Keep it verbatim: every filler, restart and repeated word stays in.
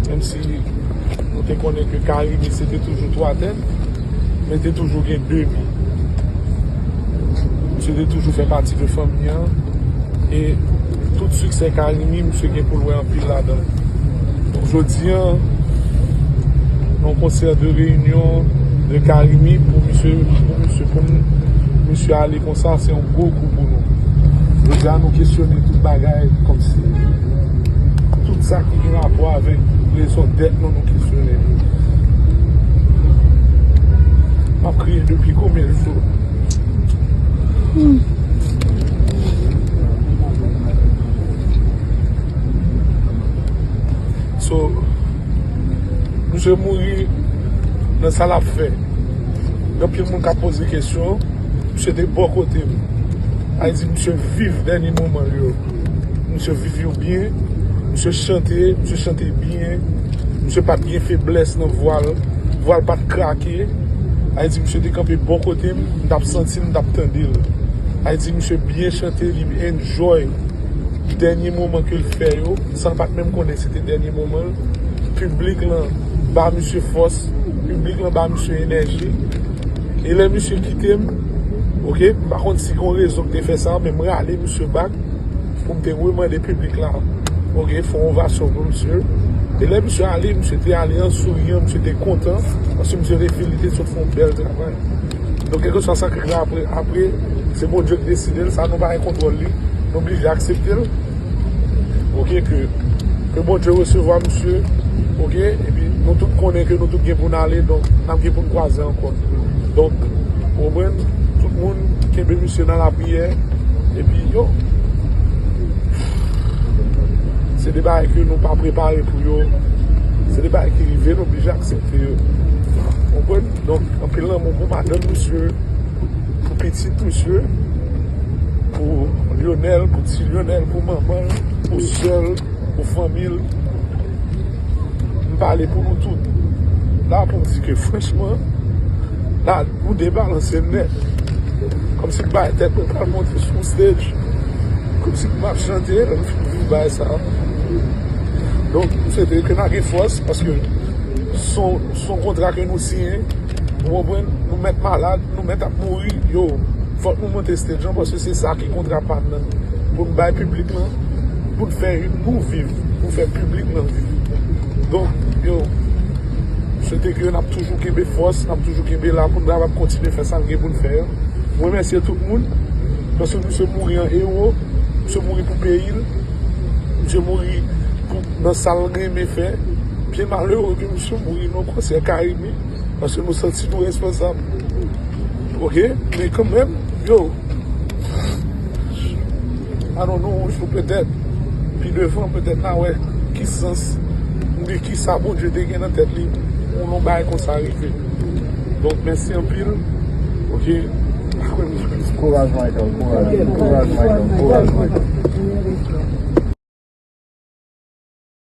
Menm si nou te konnen ke Carimi se te toujou twa tèt, men te toujou gen de mi. Misye te toujou fè pati de fanmi an. E tout siksè Carimi, misye gen pou l wè anpil ladan l. Donk, jodi a, nan konsè de reyinyon de Carimi, pou misye, pou misye, pou m, misye ale konsa, se yon gwo kou pou nou. Jodi a, nou kesyone tout bagay, kòmsi tout sa ki gen rapò avèk rezon dèt nou, nou kesyone. M ap kriye depi konbyen jou? So, misye mouri nan sa l ap fè. Gen anpil moun k ap poze kesyon. Misye te bò kote m. Sa vle di, misye viv dènye moman l yo. Misye viv yo byen. Misye chante, misye chante byen. Misye pa t gen feblès nan vwa l. Vwa l pa t krake. Sa vle di, misye te kanpe bò kote m, m t ap santi l, m t ap tande l. Sa vle di, misye byen chante, li enjoy dènye moman ke l fè yo, san l pa t menm konnen se te dènye moman l. Piblik lan ba misye fòs, piblik lan ba misye enèji. E lè misye kite m, oke, m pa konn si gen yon rezon ki te fè sa, men m rale misye back pou m te remande piblik la, oke, fè yon ovasyon pou misye. E lè misye ale, misye te ale an souriyan, misye te kontan, paske misye te fè, li te sot fè yon bèl travay. Donk, kèlkeswa sa k rive apre, apre, se Bondye k deside l, sa nou pa gen kontwòl li, nou blije aksepte l. Oke, ke, ke Bondye resevwa misye, oke, epi nou tout konnen ke nou tout gen pou n ale, donk, n ap gen pou n kwaze ankò. Donk, ou konprann, tout moun kenbe misye nan lapriyè, epi yo, se de bagay ke nou pa prepare pou yo, se de bagay ki rive, nou blije aksepte yo. Ou konprann? Donk, anpil lanmou pou madanm misye, pou pitit misye, pou Lionel, pou ti Lionel, pou manman l, pou sè l, pou fanmi l. M pale pou nou tout. La pou m di ke franchman, la nou debalanse nèt. Kòmsi m bay tèt mwen pral monte sou stage. Kòmsi m ap chante, lè m fin viv bagay sa. Donk, m swete ke n a gen fòs, paske se yon, se yon kontra ke nou siyen. Ou konprann? Nou mèt malad, nou mèt ap mouri. Yo, fòk nou monte stage lan, paske se sa ki kontra pa n nan. Pou n bay piblik lan, pou n fè nou viv, pou n fè piblik lan viv. Donk, yo, m swete ke n ap toujou kenbe fòs, n ap toujou kenbe la pou n kapab kontinye fè sa n gen pou n fè an. M remèsye tout moun, paske misye mouri an ewo, misye mouri pou peyi l, misye mouri pou, nan sa l renmen fè. Byen malere ke misye mouri nan konsè Carimi, paske nou santi nou responsab. Oke? Men kanmenm, yo, I don't know, petèt, pi devan, petèt, n a wè ki sans, oubyen ki sa Bondye te gen nan tèt li, pou yon bagay konsa rive. Donk, mèsi anpil. Oke? Kouraj, Michael, kouraj, kouraj, Michael, kouraj, Michael.